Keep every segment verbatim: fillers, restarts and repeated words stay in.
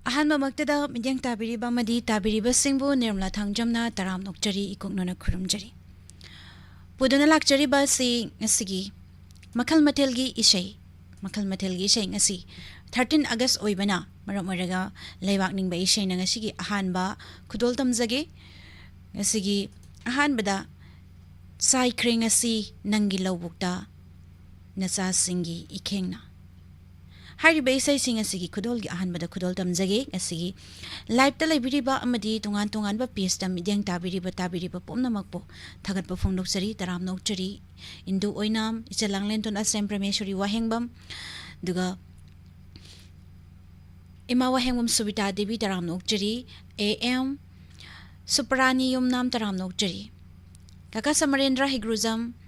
ꯑꯍꯥꯟꯕꯃꯛꯇꯗ ꯃꯤꯠꯌꯦꯡ ꯇꯥꯕꯤꯔꯤꯕ ꯑꯃꯗꯤ ꯇꯥꯕꯤꯔꯤꯕꯁꯤꯡꯕꯨ ꯅꯤꯔꯃꯂꯥ ꯊꯥꯡꯖꯝꯅ ꯇꯔꯥꯝꯅ ꯑꯣꯛꯆꯔꯤ, ꯏꯀꯣꯛꯅꯅ ꯈꯨꯔꯨꯝꯖꯔꯤ꯫ ꯄꯨꯗꯨꯅ ꯂꯥꯛꯆꯔꯤꯕ ꯑꯁꯤ ꯉꯁꯤꯒꯤ ꯃꯈꯜ ꯃꯊꯦꯜꯒꯤ ꯏꯁꯩ, ꯃꯈꯜ ꯃꯊꯦꯜꯒꯤ ꯏꯁꯩ ꯉꯁꯤ thirteen August ꯑꯣꯏꯕꯅ ꯃꯔꯝ ꯑꯣꯏꯔꯒ ꯂꯩꯕꯥꯛ ꯅꯤꯡꯕ ꯏꯁꯩꯅ ꯉꯁꯤꯒꯤ ꯑꯍꯥꯟꯕ ꯈꯨꯗꯣꯜ ꯇꯝꯖꯒꯦ꯫ ꯉꯁꯤꯒꯤ ꯑꯍꯥꯟꯕꯗ ꯆꯥꯏꯈ꯭ꯔꯦ ꯉꯁꯤ ꯅꯪꯒꯤ ꯂꯧꯕꯨꯛꯇ ꯅꯆꯥꯁꯤꯡꯒꯤ ꯏꯈꯦꯡꯅ꯫ ꯍꯥꯏꯔꯤꯕ ꯏꯁꯩꯁꯤꯡ ꯑꯁꯤꯒꯤ ꯈꯨꯗꯣꯜꯒꯤ ꯑꯍꯥꯟꯕꯗ ꯈꯨꯗꯣꯜ ꯇꯝꯖꯒꯦ꯫ ꯉꯁꯤꯒꯤ live-ꯇ ꯂꯩꯕꯤꯔꯤꯕ ꯑꯃꯗꯤ ꯇꯣꯉꯥꯟ ꯇꯣꯉꯥꯟꯕ page-ꯇ ꯃꯤꯠꯌꯦꯡ ꯇꯥꯕꯤꯔꯤꯕ, ꯇꯥꯕꯤꯔꯤꯕ ꯄꯨꯝꯅꯃꯛꯄꯨ ꯊꯥꯒꯠꯄ ꯐꯣꯡꯗꯣꯛꯆꯔꯤ, ꯇꯔꯥꯝꯅ ꯑꯣꯛꯆꯔꯤ꯫ ꯏꯟꯗꯨ ꯑꯣꯏꯅꯥꯝ, ꯏꯆꯦ ꯂꯥꯡꯂꯦꯟꯊꯣꯟ ꯑꯁꯦꯝ ꯄ꯭ꯔꯃꯦꯁꯣꯔꯤ ꯋꯥꯍꯦꯡꯕꯝ, ꯑꯗꯨꯒ ꯏꯃꯥ ꯋꯥꯍꯦꯡꯕꯝ ꯁꯨꯕꯤꯇꯥ ꯗꯦꯕꯤ ꯇꯔꯥꯝꯅ ꯑꯣꯛꯆꯔꯤ, A M ꯁꯨꯄ꯭ꯔꯥꯅꯤ ꯌꯨꯝꯅꯥꯝ ꯇꯔꯥꯝꯅ ꯑꯣꯛꯆꯔꯤ, ꯀꯀꯥ ꯁꯃꯔꯦꯟꯗ꯭ꯔ ꯍꯩꯒ꯭ꯔꯨꯖꯝ,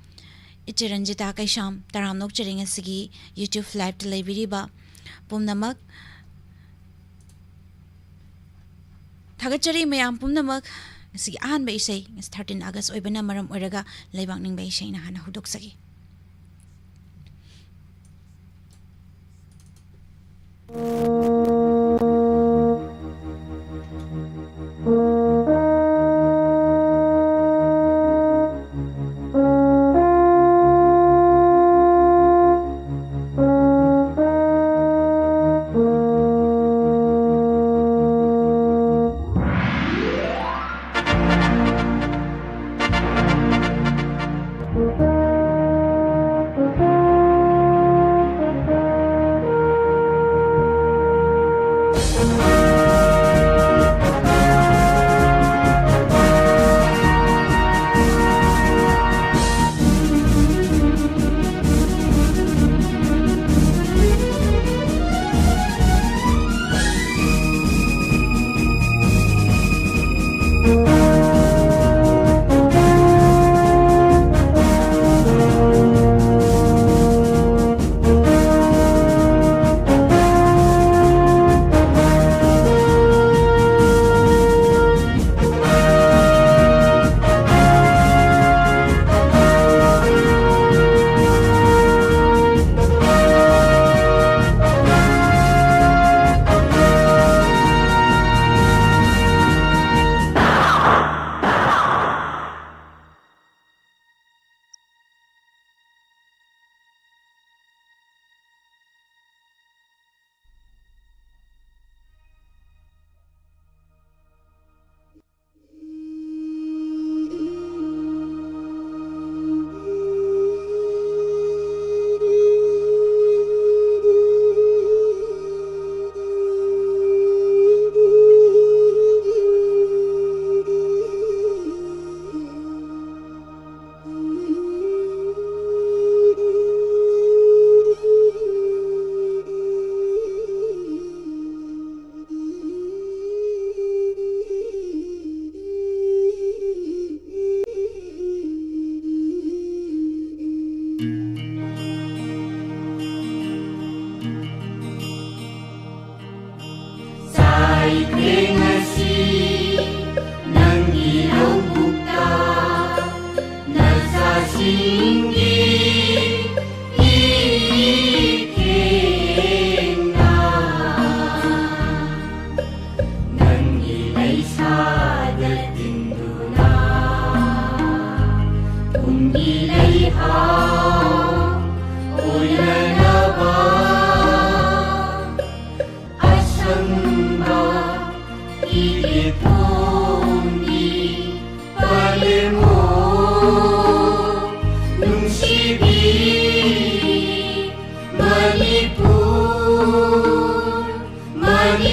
ꯏꯆꯦ ꯔꯟꯖꯤꯇꯥ ꯀꯩꯁꯥꯝ ꯇꯔꯥꯝꯅ ꯑꯣꯛꯆꯔꯤ꯫ ꯉꯁꯤꯒꯤ YouTube live-ꯇ ꯂꯩꯕꯤꯔꯤꯕ ꯄꯨꯝꯅꯃꯛ ꯊꯥꯒꯠꯆꯔꯤ꯫ ꯃꯌꯥꯝ ꯄꯨꯝꯅꯃꯛ ꯉꯁꯤꯒꯤ ꯑꯍꯥꯟꯕ ꯏꯁꯩ, ꯉꯁꯤ thirteen August ꯑꯣꯏꯕꯅ ꯃꯔꯝ ꯑꯣꯏꯔꯒ ꯂꯩꯕꯥꯛ ꯅꯤꯡꯕ ꯏꯁꯩꯅ ꯍꯥꯟꯅ ꯍꯧꯗꯣꯛꯆꯒꯦ꯫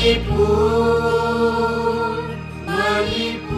Manipur, Manipur.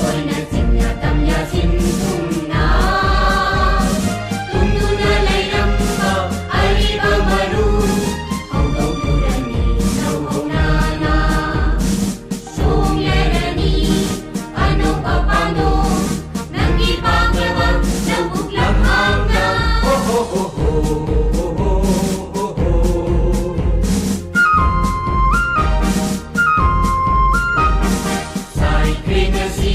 ꯑꯣꯏꯅ ꯆꯤꯡꯅ ꯇꯝꯌꯥ ꯆꯤꯡ ꯊꯨꯡꯅ ꯇꯨꯝꯗꯨꯅ ꯂꯩꯔꯝꯕ ꯑꯔꯤꯕ ꯃꯔꯨ ꯍꯧꯗꯣꯛꯂꯨꯔꯅꯤ ꯅꯧꯍꯧꯅꯅ꯫ ꯆꯣꯡꯂꯔꯅꯤ ꯑꯅꯧꯕ ꯄꯥꯡꯗꯣ ꯅꯪꯒꯤ ꯄꯥꯝꯂꯕ ꯂꯧꯕꯨꯛ ꯂꯝꯍꯥꯡꯗ꯫ ꯍꯣ, ꯍꯣ, ꯍꯣ, ꯍꯣ꯫ ꯆꯥꯏꯈ꯭ꯔꯦ ꯉꯁꯤ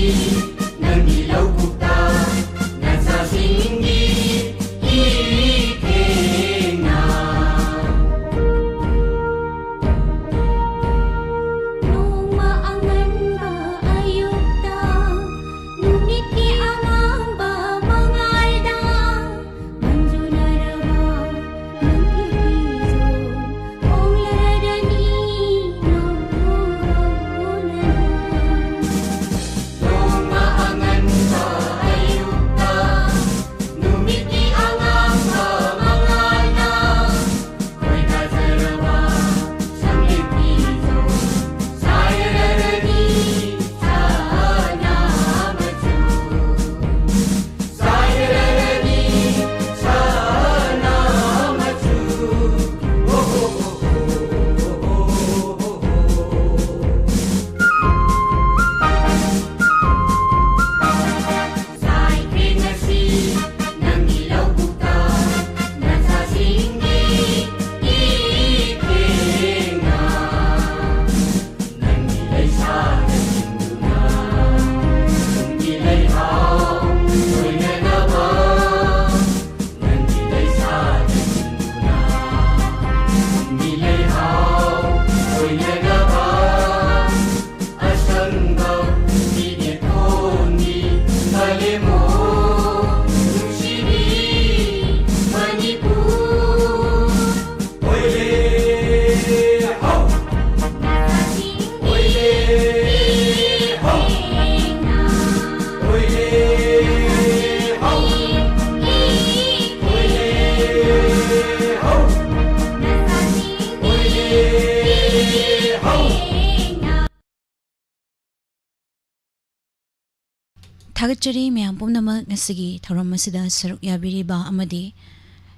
ꯊꯥꯒꯠꯆꯔꯤ ꯃꯌꯥꯝ ꯄꯨꯝꯅꯃꯛ ꯉꯁꯤꯒꯤ ꯊꯧꯔꯝ ꯑꯁꯤꯗ ꯁꯔꯨꯛ ꯌꯥꯕꯤꯔꯤꯕ ꯑꯃꯗꯤ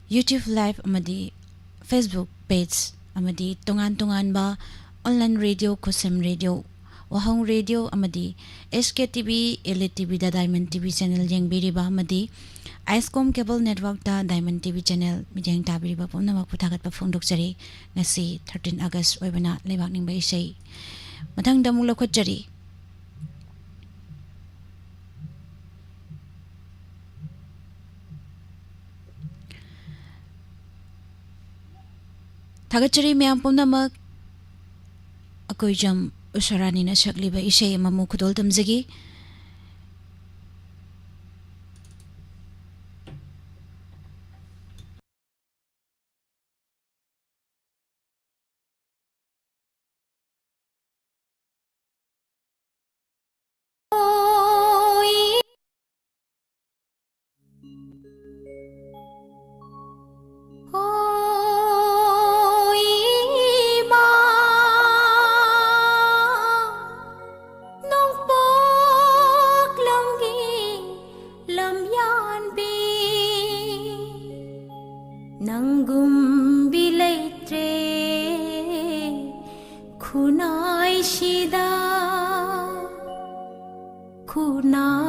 YouTube Live ꯑꯃꯗꯤ Facebook Page ꯑꯃꯗꯤ ꯇꯣꯉꯥꯟ ꯇꯣꯉꯥꯟꯕ online radio, ꯈꯨꯠꯁꯦꯝ radio, ꯋꯥꯍꯧ radio ꯑꯃꯗꯤ SK TV, Elite TVꯗ Diamond TV channel ꯌꯦꯡꯕꯤꯔꯤꯕ ꯑꯃꯗꯤ Icecom Cable Networkꯇ Diamond TV channel ꯃꯤꯠꯌꯦꯡ ꯇꯥꯕꯤꯔꯤꯕ ꯄꯨꯝꯅꯃꯛꯄꯨ ꯊꯥꯒꯠꯄ ꯐꯣꯡꯗꯣꯛꯆꯔꯤ꯫ ꯉꯁꯤ thirteen August ꯑꯣꯏꯕꯅ ꯂꯩꯕꯥꯛ ꯅꯤꯡꯕ ꯏꯁꯩ ꯃꯊꯪꯗ ꯑꯃꯨꯛ ꯂꯧꯈꯠꯆꯔꯤ꯫ ꯊꯥꯒꯠꯆꯔꯤ ꯃꯌꯥꯝ ꯄꯨꯝꯅꯃꯛ꯫ ꯑꯀꯣꯏꯖꯝ ꯎꯁꯥꯔꯥꯅꯤꯅ ꯁꯛꯂꯤꯕ ꯏꯁꯩ ꯑꯃꯃꯨꯛ ꯈꯨꯗꯣꯜ ꯇꯝꯖꯒꯦ꯫ ꯅꯪꯒꯨꯝꯕꯤ ꯂꯩꯇ꯭ꯔꯦ ꯈꯨꯟꯅꯥꯏꯁꯤꯗ, ꯈꯨꯟꯅꯥꯏꯁꯤꯗ꯫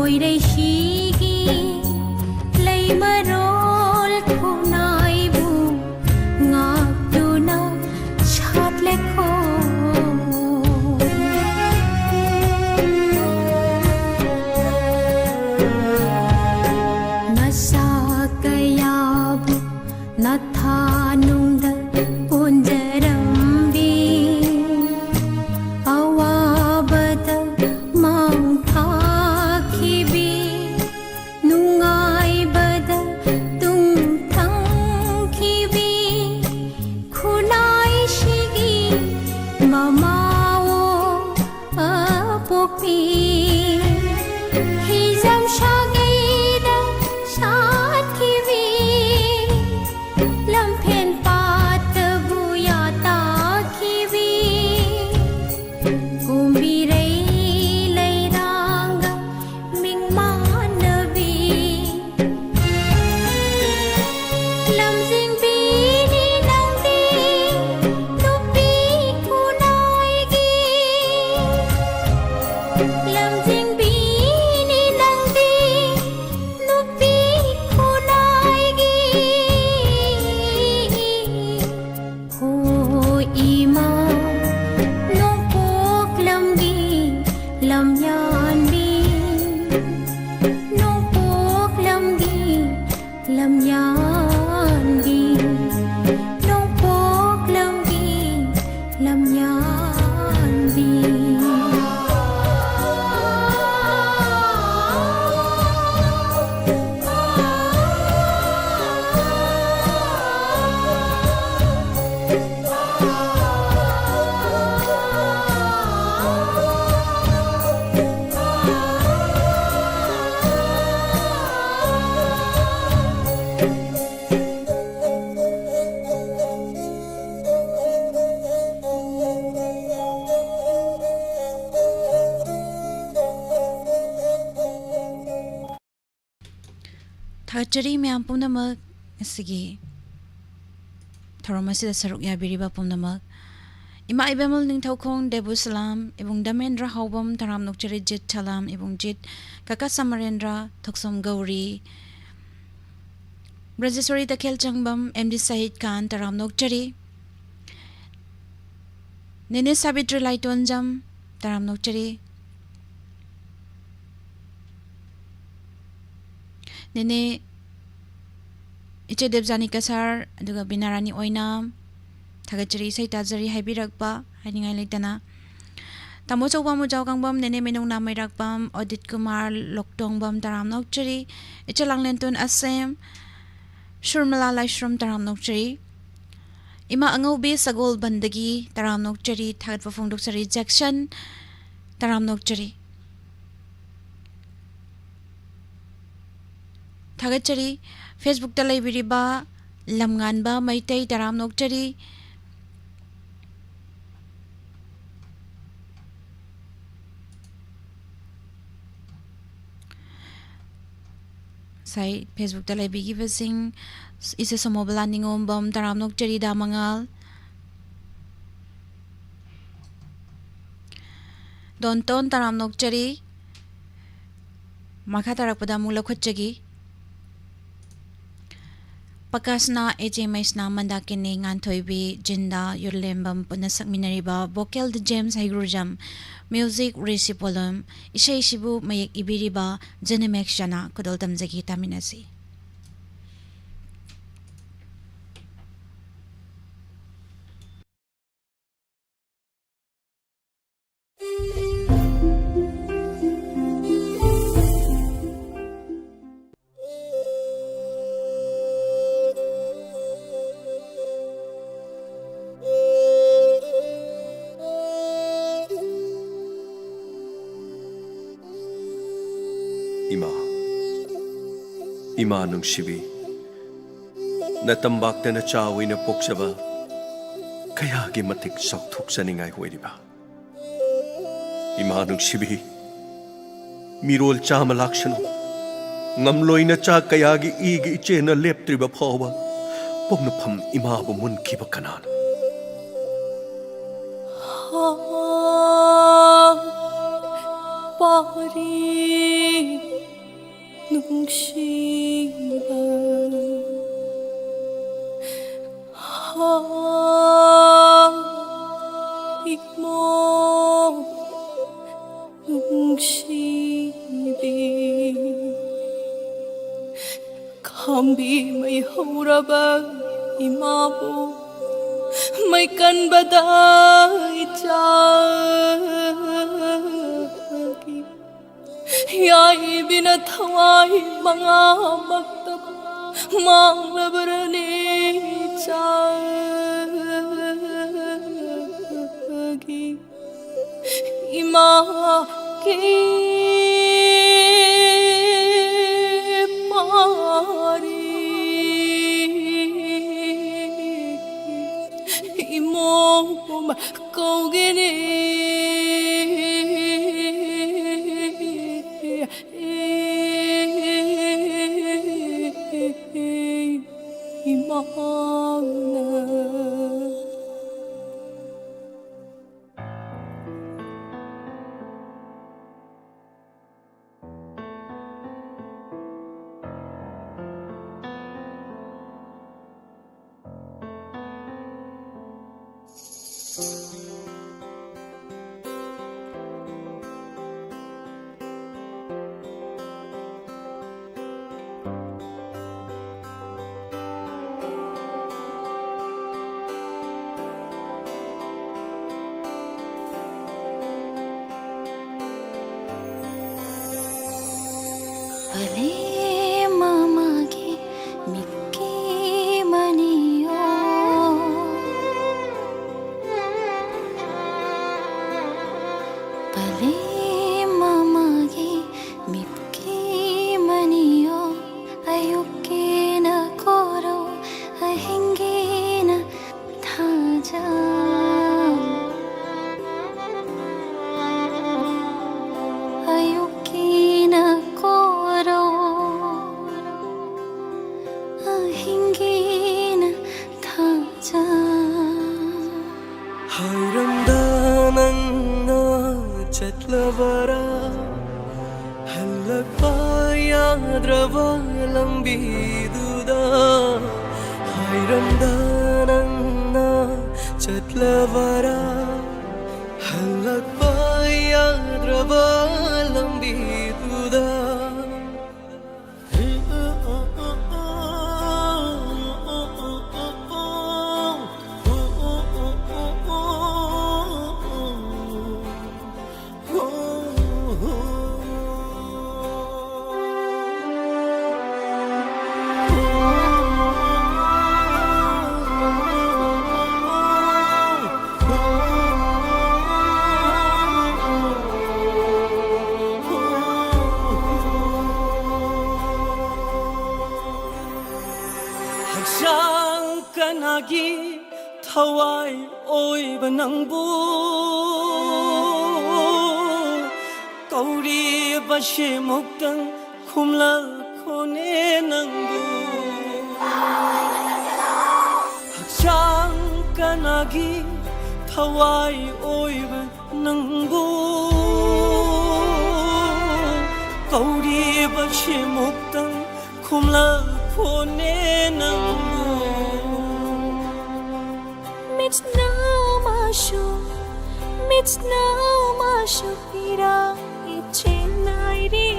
ꯃꯣꯏꯔꯩꯁꯤꯒꯤ ꯂꯩꯃꯔꯣꯜ ꯈꯨꯟꯅꯥꯏꯕꯨ ꯉꯥꯛꯇꯨꯅ ꯁꯥꯠꯂꯦꯀꯣ꯫ ꯅꯁꯥ ꯀꯌꯥꯕꯨ ꯅꯊꯥꯅꯨꯡꯗ ꯄꯨꯟꯖꯔꯝꯕꯤ, ꯑꯋꯥꯕꯗ ꯃꯥꯡ ꯊꯥꯈꯤꯕꯤ, ꯅꯨꯡꯉꯥꯏꯕꯗ ꯇꯨꯡ ꯊꯪꯈꯤꯕꯤ, ꯈꯨꯟꯅꯥꯏꯁꯤꯒꯤ ꯃꯃꯥ ꯑꯣ ꯑꯄꯣꯛꯄꯤ, ꯍꯤꯖꯝ ꯁꯥꯒꯩꯗ ꯁꯥꯠꯈꯤꯕꯤ, ꯂꯝꯐꯦꯟ ꯄꯥꯠꯇꯕꯨ ꯌꯥꯇꯥꯈꯤꯕꯤ, ꯀꯨꯝꯕꯤꯔꯩ ꯂꯩꯔꯥꯡꯒ ꯃꯤꯡ ꯃꯥꯟꯅꯕꯤ, ꯂꯝꯖꯤꯡꯕꯤꯅꯤ ꯅꯪꯗꯤ ꯅꯨꯄꯤ ꯈꯨꯟꯅꯥꯏꯒꯤ, ꯂꯝꯖꯤꯡꯕꯤꯅꯤ ꯅꯪꯗꯤ ꯅꯨꯄꯤ ꯈꯨꯟꯅꯥꯏꯒꯤ꯫ ꯍꯣ ꯏꯃꯥ ꯅꯣꯡꯄꯣꯛ ꯂꯝꯒꯤ ꯂꯝꯌꯥꯟꯕꯤ, ꯅꯣꯡꯄꯣꯛ ꯂꯝꯒꯤ ꯂꯝꯌꯥꯟꯕꯤ, ꯅꯣꯡꯄꯣꯛ ꯂꯝꯒꯤ ꯂꯝꯌꯥꯟꯕꯤ꯫ ꯊꯥꯒꯠꯆꯔꯤ ꯃꯌꯥꯝ ꯄꯨꯝꯅꯃꯛ, ꯉꯁꯤꯒꯤ ꯊꯧꯔꯝ ꯑꯁꯤꯗ ꯁꯔꯨꯛ ꯌꯥꯕꯤꯔꯤꯕ ꯄꯨꯝꯅꯃꯛ꯫ ꯏꯃꯥ ꯏꯕꯦꯝꯃ ꯅꯤꯡꯊꯧꯈꯣꯡ ꯗꯦꯕꯨ ꯁꯂꯥꯝ, ꯏꯕꯨꯡ ꯗꯃꯦꯟꯗ꯭ꯔ ꯍꯥꯎꯕꯝ ꯇꯔꯥꯝ ꯅꯣꯛꯆꯔꯤ, ꯖꯤꯠ ꯁꯂꯥꯝ, ꯏꯕꯨꯡ ꯖꯤꯠ, ꯀꯀꯥ ꯁꯃꯔꯦꯟꯗ꯭ꯔ, ꯊꯣꯛꯁꯣꯝ ꯒꯧꯔꯤ, ꯕ꯭ꯔꯖꯦꯁꯣꯔꯤ ꯇꯈꯦꯜ ꯆꯪꯕꯝ, ꯑꯦꯝ ꯗꯤ ꯁꯍꯤꯗ ꯈꯥꯟ ꯇꯔꯥꯝ ꯅꯣꯛꯆꯔꯤ, ꯅꯦꯅꯦ ꯁꯥꯕꯤꯇ꯭ꯔꯤ ꯂꯥꯏꯇꯣꯟꯖꯝ ꯇꯔꯥꯝ ꯅꯣꯛꯆꯔꯤ, ꯅꯦꯅꯦ ꯏꯆꯦ ꯗꯦꯕꯖꯥꯅꯤ ꯀꯁꯥꯔ, ꯑꯗꯨꯒ ꯕꯤꯅꯥꯔꯥꯅꯤ ꯑꯣꯏꯅꯥꯝ, ꯊꯥꯒꯠꯆꯔꯤ, ꯏꯁꯩ ꯇꯥꯖꯔꯤ ꯍꯥꯏꯕꯤꯔꯛꯄ ꯍꯥꯏꯅꯤꯡꯉꯥꯏ ꯂꯩꯇꯅ꯫ ꯇꯥꯃꯣ ꯆꯧꯕ ꯃꯨꯖꯥꯎ ꯀꯥꯡꯕꯝ, ꯅꯦꯅꯦ ꯃꯤꯅꯨꯡ ꯅꯥꯃꯩꯔꯥꯛꯄꯝ, ꯑꯣꯗꯤꯠ ꯀꯨꯃꯥꯔ ꯂꯣꯛꯇꯣꯡꯕꯝ ꯇꯔꯥꯝ ꯅꯣꯛꯆꯔꯤ, ꯏꯆꯦ ꯂꯥꯡꯂꯦꯟꯇꯣꯟ ꯑꯁꯦꯝ, ꯁꯨꯔꯃꯂꯥ ꯂꯥꯏꯁ꯭ꯔꯝ ꯇꯔꯥꯝ ꯅꯣꯛꯆꯔꯤ, ꯏꯃꯥ ꯑꯉꯧꯕꯤ ꯁꯒꯣꯜꯕꯟꯗꯒꯤ ꯇꯔꯥꯝ ꯅꯣꯛꯆꯔꯤ, ꯊꯥꯒꯠꯄ ꯐꯣꯡꯗꯣꯛꯆꯔꯤ, ꯖꯦꯛꯁꯟ ꯇꯔꯥꯝ ꯅꯣꯛꯆꯔꯤ꯫ ꯊꯥꯒꯠꯆꯔꯤ꯫ Facebook ꯇ ꯂꯩꯕꯤꯔꯤꯕ ꯂꯝꯉꯥꯟꯕ ꯃꯩꯇꯩ ꯇꯔꯥꯝ ꯅꯣꯛꯆꯔꯤ꯫ ꯉꯁꯥꯏ Facebook ꯇ ꯂꯩꯕꯤꯈꯤꯕꯁꯤꯡ, ꯏꯆꯦ ꯁꯣꯃꯣꯕꯂꯥ ꯅꯤꯉꯣꯝꯕꯝ ꯇꯔꯥꯝ ꯅꯣꯛꯆꯔꯤ, ꯗꯥ ꯃꯉꯥꯜ꯫ ꯗꯣꯟꯇꯣꯟ ꯇꯔꯥꯝ ꯅꯣꯛꯆꯔꯤ꯫ ꯃꯈꯥ ꯇꯥꯔꯛꯄꯗ ꯑꯃꯨꯛ ꯂꯧꯈꯠꯆꯒꯦ꯫ ꯄꯀꯥꯁꯅꯥ, ꯑꯦꯖꯦ ꯃꯩꯁꯅꯥ, ꯃꯟꯗꯥꯀꯤꯅꯤ, ꯉꯥꯟꯊꯣꯏꯕꯤ, ꯖꯤꯟꯗꯥ, ꯌꯨꯔꯂꯦꯝꯕꯝ ꯄꯨꯟꯅ ꯁꯛꯃꯤꯟꯅꯔꯤꯕ vocal ꯗ ꯖꯦꯝꯁ ꯍꯩꯒ꯭ꯔꯨꯖꯝ, music ꯔꯤꯁꯤ ꯄꯣꯂꯝ, ꯏꯁꯩꯁꯤꯕꯨ ꯃꯌꯦꯛ ꯏꯕꯤꯔꯤꯕ ꯖꯦꯅꯦꯃꯦꯛꯁ ꯖꯅꯥ꯫ ꯈꯨꯗꯣꯜ ꯇꯝꯖꯒꯦ, ꯇꯥꯃꯤꯟꯅꯁꯤ꯫ ꯏꯃꯥ, ꯏꯃꯥ ꯅꯨꯡꯁꯤꯕꯤ, ꯅꯇꯝꯕꯥꯛꯇ ꯅꯆꯥ ꯑꯣꯏꯅ ꯄꯣꯛꯆꯕ ꯀꯌꯥꯒꯤ ꯃꯇꯤꯛ ꯆꯥꯎꯊꯣꯛꯆꯅꯤꯡꯉꯥꯏ ꯑꯣꯏꯔꯤꯕ꯫ ꯏꯃꯥ ꯅꯨꯡꯁꯤꯕꯤ, ꯃꯤꯔꯣꯜ ꯆꯥꯝꯃ ꯂꯥꯛꯁꯅꯨ, ꯉꯝꯂꯣꯏ ꯅꯆꯥ ꯀꯌꯥꯒꯤ ꯏꯒꯤ ꯏꯆꯦꯅ ꯂꯦꯞꯇ꯭ꯔꯤꯕ ꯐꯥꯎꯕ ꯄꯣꯛꯅꯐꯝ ꯏꯃꯥꯕꯨ ꯃꯨꯟꯈꯤꯕ ꯀꯅꯥꯅꯣ? ꯄꯥꯔꯤ ꯅꯨꯡꯁꯤꯕ꯫ ꯍꯥ, ꯏꯃꯣ ꯅꯨꯡꯁꯤꯕꯤ꯫ ꯈꯥꯝꯕꯤ ꯃꯩ ꯍꯧꯔꯕ ꯏꯃꯥꯕꯨ ꯃꯩ ꯀꯟꯕꯗ ꯏꯆꯥꯒꯤ ꯌꯥꯏꯕꯤꯅ ꯊꯋꯥꯏ ꯃꯉꯥꯃꯛꯇꯕꯨ ꯃꯥꯡꯂꯕ꯭ꯔꯅꯦ ꯏꯆꯥꯒꯤ ꯏꯃꯥꯒꯤ ꯄꯥꯔꯤ ꯏꯃꯣꯝ ꯀꯧꯒꯅꯤ ꯏꯃꯥꯅ꯫ ꯄꯂꯦꯝ ꯑꯃꯒꯤ ꯃꯤꯠꯀꯤ ꯃꯅꯤꯌꯣ꯫ ꯄꯂꯦꯝ ꯑꯃꯒꯤ ꯃꯤꯠꯀꯤ ꯃꯅꯤꯌꯣ꯫ ꯑꯌꯨꯛꯀꯤꯅ ꯀꯣꯔꯣ, ꯑꯍꯤꯡꯒꯤꯅ ꯊꯥꯖ꯫ ꯑꯌꯨꯛꯀꯤꯅ ꯀꯣꯔꯣ, ꯌꯥꯗ꯭ꯔꯕ ꯂꯝꯕꯤꯗꯨꯗ ꯍꯥꯏꯔꯝꯗ ꯅꯪꯅ ꯆꯠꯂꯕꯔꯥ? ꯍꯜꯂꯛꯄ ꯌꯥꯗ꯭ꯔꯕ ꯂꯝꯕꯤꯗꯨꯗ꯫ ꯍꯛꯆꯥꯡ ꯀꯅꯥꯒꯤ ꯊꯋꯥꯏ ꯑꯣꯏꯕ ꯅꯪꯕꯨ ꯀꯧꯔꯤꯕꯁꯤꯃꯨꯛꯇꯪ ꯈꯨꯝꯂꯛꯈꯣꯅꯦ ꯅꯪꯕꯨ꯫ ꯍꯛꯆꯥꯡ ꯀꯅꯥꯒꯤ ꯊꯋꯥꯏ ꯑꯣꯏꯕ ꯅꯪꯕꯨ ꯀꯧꯔꯤꯕꯁꯤꯃꯨꯛꯇꯪ ꯈꯨꯝꯂꯛꯈꯣꯅꯦ ꯅꯪꯕꯨ꯫ ꯃꯤꯠꯅ ꯃꯥꯁꯨ, ꯃꯤꯠꯅ ꯃꯥꯁꯨ ꯄꯤꯔꯛꯏ ꯆꯦꯟꯅꯥꯏꯔꯤ꯫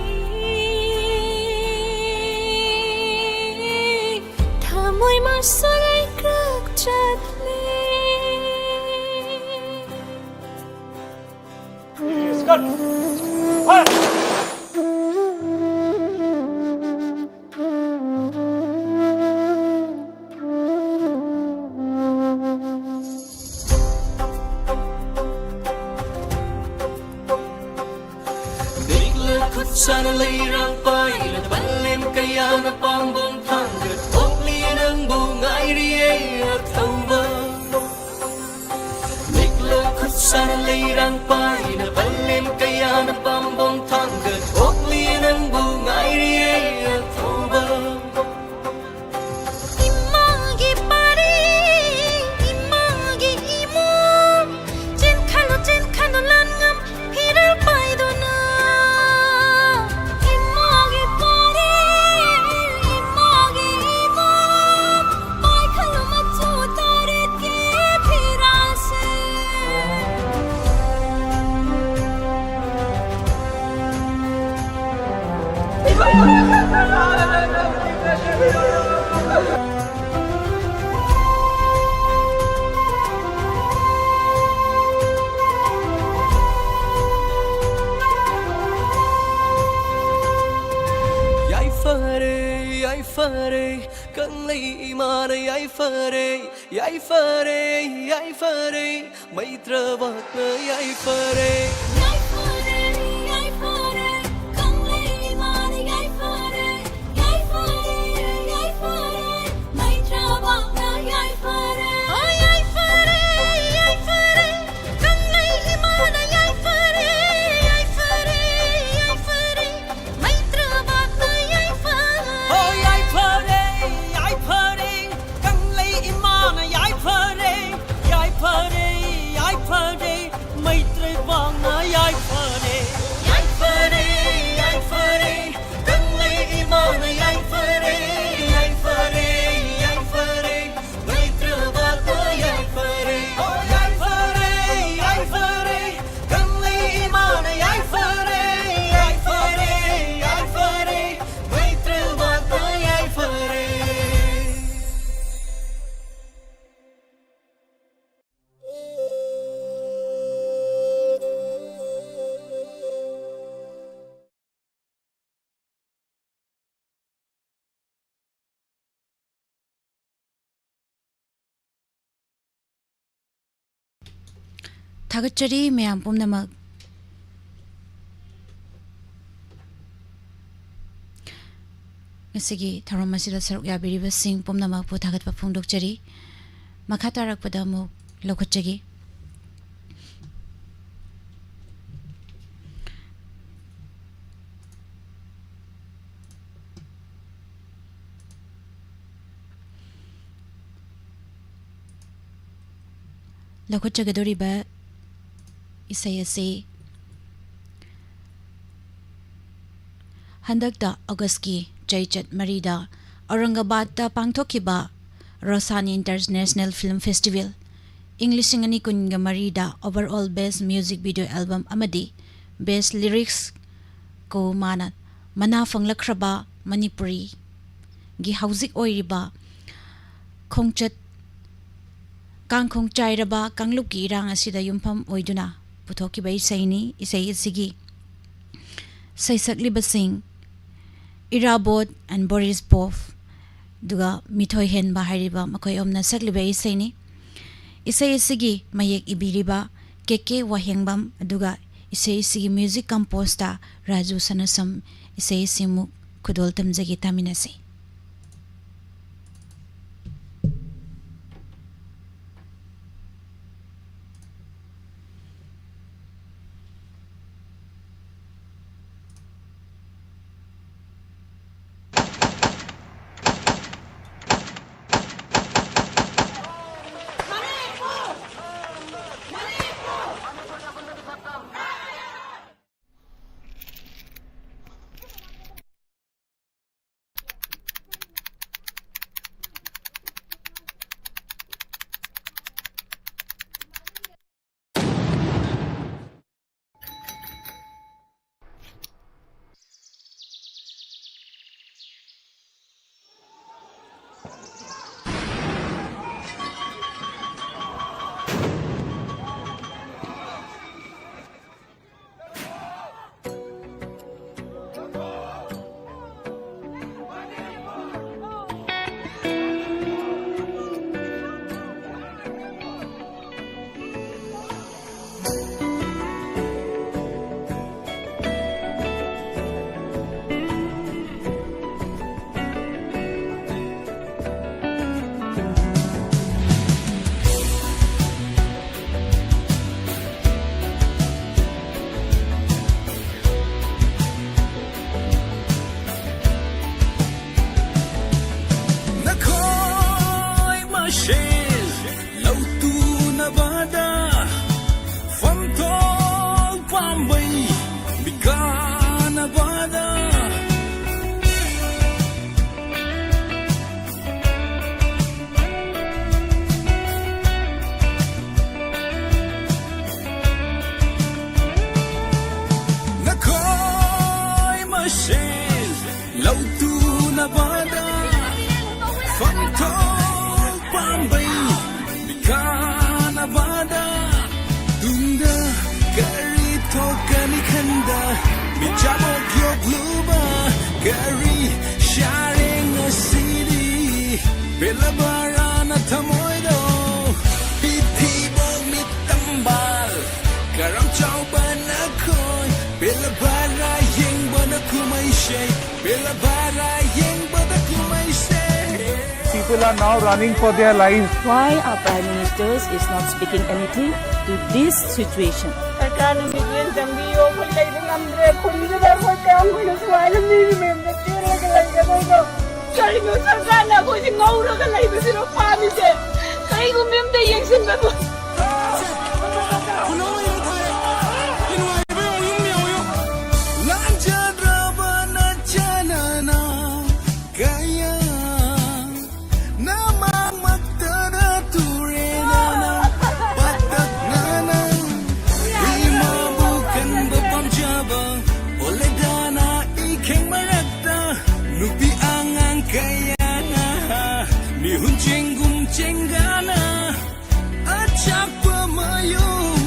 ꯊꯃꯣꯏ ꯃꯥꯁꯨ ꯂꯩꯀ꯭ꯔꯛ ꯆꯠꯂꯤ꯫ ꯈꯨꯠ ꯁꯥꯅ ꯂꯩꯔꯥꯡ ꯄꯥꯏꯅ ꯄꯜꯂꯦꯟ ꯀꯌꯥꯅ ꯄꯥꯝꯕꯣꯝ ꯊꯥꯡꯒꯠ ꯑꯣꯛꯂꯤ ꯅꯪꯕꯨ ꯉꯥꯏꯔꯤꯌꯦ ꯑꯊꯧꯕ꯫ ꯂꯤꯛꯂ ꯈꯨꯠ ꯁꯥꯅ ꯂꯩꯔꯥꯡ ꯄꯥꯏꯅ ꯄꯜꯂꯦꯟ ꯀꯌꯥꯅ ꯄꯥꯝꯕꯣꯝ ꯊꯥꯡꯒꯠ ꯑꯣꯛꯂꯤ ꯅꯪꯕꯨ ꯉꯥꯏꯔꯤꯌꯦ ꯑꯊꯧꯕ꯫ ꯏꯃꯥꯒꯤ ꯄꯥꯔꯤ, ꯏꯃꯥꯒꯤ ꯏꯃꯨꯡ, ꯆꯦꯟꯈꯠꯂꯨ, ꯆꯦꯟꯈꯠꯂꯨ, ꯂꯥꯟꯉꯝ ꯐꯤꯔꯥꯜ ꯄꯥꯏꯗꯨꯅ꯫ ꯏꯃꯥꯒꯤ ꯄꯥꯔꯤ, ꯌꯥꯏꯐꯔꯦ, ꯌꯥꯏꯐꯔꯦ, ꯀꯪꯂꯩ ꯏꯃꯥꯅ ꯌꯥꯏꯐꯔꯦ, ꯌꯥꯏꯐꯔꯦ, ꯌꯥꯏꯐꯔꯦ, ꯃꯩꯇ꯭ꯔꯕꯥꯛꯅ ꯌꯥꯏꯐꯔꯦ꯫ ꯌꯥꯏꯐꯔꯦ, ꯌꯥꯏꯐꯔꯦ, ꯀꯪꯂꯩ ꯏꯃꯥꯅ ꯌꯥꯏꯐꯔꯦ, ꯌꯥꯏꯐꯔꯦ, ꯌꯥꯏꯐꯔꯦ, ꯃꯩꯇ꯭ꯔꯕꯥꯛꯅ ꯌꯥꯏꯐꯔꯦ꯫ ꯌꯥꯏꯐꯔꯦ, ꯌꯥꯏꯐꯔꯦ, ꯀꯪꯂꯩ ꯏꯃꯥꯅ ꯌꯥꯏꯐꯔꯦ, ꯌꯥꯏꯐꯔꯦ, ꯌꯥꯏꯐꯔꯦ, ꯃꯩꯇ꯭ꯔꯕꯥꯛꯅ ꯌꯥꯏꯐꯔꯦ꯫ ꯍꯣ, ꯌꯥꯏꯐꯔꯦ, ꯌꯥꯏꯐꯔꯦ, ꯀꯪꯂꯩ ꯏꯃꯥꯅ ꯌꯥꯏꯐꯔꯦ, ꯌꯥꯏꯐꯔꯦ, ꯌꯥꯏꯐꯔꯦ, ꯃꯩꯇ꯭ꯔꯕꯥꯛꯅ ꯌꯥꯏꯐꯔꯦ꯫ ꯌꯥꯏꯐꯔꯦ, ꯌꯥꯏꯐꯔꯦ, ꯀꯪꯂꯩ ꯏꯃꯥꯅ ꯌꯥꯏꯐꯔꯦ, ꯌꯥꯏꯐꯔꯦ, ꯌꯥꯏꯐꯔꯦ, ꯃꯩꯇ꯭ꯔꯕꯥꯛꯅ ꯌꯥꯏꯐꯔꯦ꯫ ꯍꯣ, ꯌꯥꯏꯐꯔꯦ, ꯌꯥꯏꯐꯔꯦ, ꯀꯪꯂꯩ ꯏꯃꯥꯅ ꯌꯥꯏꯐꯔꯦ, ꯌꯥꯏꯐꯔꯦ, ꯌꯥꯏꯐꯔꯦ, ꯃꯩꯇ꯭ꯔꯕꯥꯛꯅ ꯌꯥꯏꯐꯔꯦ꯫ ꯊꯥꯒꯠꯆꯔꯤ ꯃꯌꯥꯝ ꯄꯨꯝꯅꯃꯛ꯫ ꯉꯁꯤꯒꯤ ꯊꯧꯔꯝ ꯑꯁꯤꯗ ꯁꯔꯨꯛ ꯌꯥꯕꯤꯔꯤꯕꯁꯤꯡ ꯄꯨꯝꯅꯃꯛꯄꯨ ꯊꯥꯒꯠꯄ ꯐꯣꯡꯗꯣꯛꯆꯔꯤ꯫ ꯃꯈꯥ ꯇꯥꯔꯛꯄꯗ ꯑꯃꯨꯛ ꯂꯧꯈꯠꯆꯒꯦ꯫ ꯂꯧꯈꯠꯆꯒꯗꯧꯔꯤꯕ ꯏꯁꯩ ꯑꯁꯤ ꯍꯟꯗꯛꯇ ꯑꯣꯒꯁꯀꯤ ꯆꯩꯆꯠ ꯃꯔꯤꯗ ꯑꯧꯔꯪꯒꯕꯥꯗꯇ ꯄꯥꯡꯊꯣꯛꯈꯤꯕ ꯔꯣꯁꯥꯅꯤ ꯏꯟꯇꯔꯅꯦꯁꯅꯦꯜ ꯐꯤꯜꯝ ꯐꯦꯁꯇꯤꯚꯦꯜ ꯏꯪ ꯂꯤꯁꯤꯡ ꯑꯅꯤ ꯀꯨꯟꯒ ꯃꯔꯤꯗ overall best music video album ꯑꯃꯗꯤ best lyrics ꯀꯣ ꯃꯥꯅ ꯃꯅꯥ ꯐꯪꯂꯛꯈ꯭ꯔꯕ ꯃꯅꯤꯄꯨꯔꯤꯒꯤ ꯍꯧꯖꯤꯛ ꯑꯣꯏꯔꯤꯕ ꯈꯣꯡꯆꯠ, ꯀꯥꯡꯈꯣꯡ ꯆꯥꯏꯔꯕ ꯀꯥꯡꯂꯨꯞꯀꯤ ꯏꯔꯥꯡ ꯑꯁꯤꯗ ꯌꯨꯝꯐꯝ ꯑꯣꯏꯗꯨꯅ ꯄꯨꯊꯣꯛꯈꯤꯕ ꯏꯁꯩꯅꯤ꯫ ꯏꯁꯩ ꯑꯁꯤꯒꯤ ꯁꯩꯁꯛꯂꯤꯕꯁꯤꯡ ꯏꯔꯥꯕꯣꯠ and ꯕꯣꯔꯤꯁ ꯄꯣꯞ, ꯑꯗꯨꯒ ꯃꯤꯊꯣꯏ ꯍꯦꯟꯕ ꯍꯥꯏꯔꯤꯕ ꯃꯈꯣꯏ ꯑꯍꯨꯝꯅ ꯁꯛꯂꯤꯕ ꯏꯁꯩꯅꯤ꯫ ꯏꯁꯩ ꯑꯁꯤꯒꯤ ꯃꯌꯦꯛ ꯏꯕꯤꯔꯤꯕ ꯀꯦ ꯀꯦ ꯋꯥꯍꯦꯡꯕꯝ, ꯑꯗꯨꯒ ꯏꯁꯩ ꯑꯁꯤꯒꯤ ꯃ꯭ꯌꯨꯖꯤꯛ ꯀꯝꯄꯣꯖꯇ ꯔꯥꯖꯨ ꯁꯅꯥꯁꯝ꯫ ꯏꯁꯩ ꯑꯁꯤꯃꯨꯛ ꯈꯨꯗꯣꯜ ꯇꯝꯖꯒꯦ, ꯇꯥꯃꯤꯟꯅꯁꯤ꯫ ꯒꯥꯔꯤ ꯁꯥꯔꯦ ꯉꯁꯤꯗꯤ, ꯄꯦꯜꯂꯕꯔꯥ ꯅꯊꯃꯣꯏꯗꯣ? ꯄꯤꯊꯤꯕꯣꯡ ꯃꯤꯠ ꯇꯝꯕꯥꯜ, ꯀꯔꯝ ꯆꯥꯎꯕ ꯅꯈꯣꯏ? ꯄꯦꯜꯂꯕꯔꯥ ꯌꯦꯡꯕꯗ ꯀꯨꯝꯍꯩꯁꯦ? ꯄꯦꯜꯂꯕꯔꯥ ꯌꯦꯡꯕꯗ ꯀꯨꯝꯍꯩꯁꯦ? People are now running for their lives. Why our Prime Minister is not speaking anything to this situation? ꯁꯔꯀꯥꯔꯅ ꯃꯤꯠꯌꯦꯡ ꯆꯪꯕꯤꯌꯣ, ꯑꯩꯈꯣꯏ ꯂꯩꯕ ꯉꯝꯗ꯭ꯔꯦ꯫ ꯈꯨꯟꯁꯤꯗ ꯑꯩꯈꯣꯏ ꯀꯌꯥꯝ ꯀꯨꯏꯅ ꯁꯨꯃꯥꯏꯅ ꯃꯤꯒꯤ ꯃꯌꯨꯝꯗ ꯆꯦꯜꯂꯒ ꯂꯩꯒꯗꯣꯏꯅꯣ? ꯀꯔꯤꯅꯣ ꯁꯔꯀꯥꯔꯅ ꯑꯩꯈꯣꯏꯁꯦ ꯉꯧꯔꯒ ꯂꯩꯕꯁꯤꯔꯣ ꯄꯥꯝꯃꯤꯁꯦ? ꯀꯩꯒꯨꯝꯕ ꯑꯝꯇ ꯌꯦꯡꯁꯤꯟꯕꯕꯨ꯫ ꯂꯥꯟꯖꯗ꯭ꯔꯕ ꯅꯆꯥꯅꯅ ꯀꯌꯥ ꯅꯃꯥꯡꯃꯛꯇꯗ ꯇꯨꯔꯦꯅꯅ ꯄꯥꯛꯇꯛꯅꯅ ꯏꯃꯥꯕꯨ ꯀꯟꯕ ꯄꯥꯝꯖꯕ ꯑꯣꯜꯂꯦꯗꯅ ꯏꯈꯦꯡ ꯃꯔꯛꯇ ꯅꯨꯄꯤ ꯑꯉꯥꯡ ꯀꯌꯥꯅ ꯃꯤꯍꯨꯟ ꯆꯦꯡꯒꯨꯝ ꯆꯦꯡꯒꯥꯅ ꯑꯆꯥꯛꯄ ꯃꯌꯨꯝ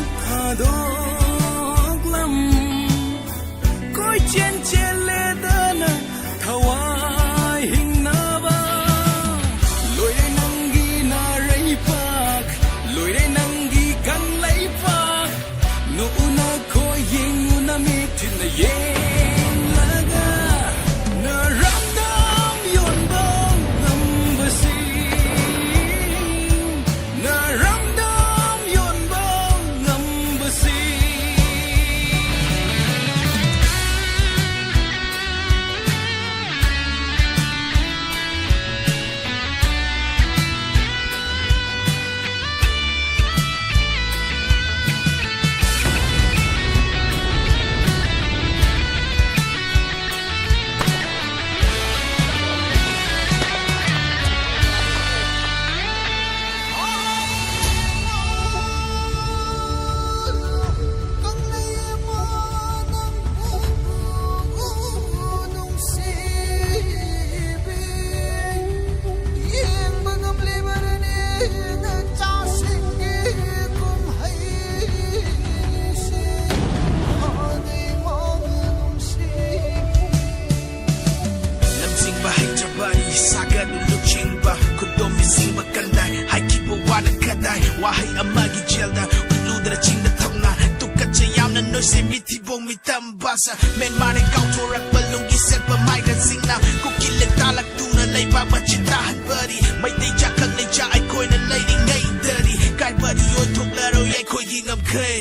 ꯇꯦꯜꯗ ꯎꯠꯂꯨꯗ꯭ꯔ ꯆꯤꯡꯗ ꯊꯧꯅ ꯇꯨꯀꯠꯆ ꯌꯥꯝꯅ ꯅꯣꯏꯁꯦ ꯃꯤꯊꯤꯕꯣꯡ ꯃꯤꯇꯝ ꯕꯥꯁ ꯃꯦꯟꯃꯥꯔꯅ ꯀꯥꯎꯊꯣꯔꯛꯄ ꯂꯨꯡꯒꯤ ꯁꯦꯠꯄ ꯃꯥꯏꯒ ꯆꯤꯡꯅ ꯀꯨꯀꯤ ꯂꯦꯛ ꯇꯥꯜꯂꯛꯇꯨꯅ ꯂꯩꯕꯥꯛ ꯃꯆꯦꯠ ꯇꯥꯍꯟꯕꯅꯤ ꯃꯩꯇꯩ ꯆꯥꯛꯈꯪ ꯂꯩꯖꯥ ꯑꯩꯈꯣꯏꯅ ꯂꯩꯔꯤꯉꯩꯗꯔꯤ ꯀꯥꯏꯕꯔꯤ ꯑꯣꯏꯊꯣꯛꯂꯔꯣꯏ ꯑꯩꯈꯣꯏꯒꯤ ꯉꯝꯈꯩ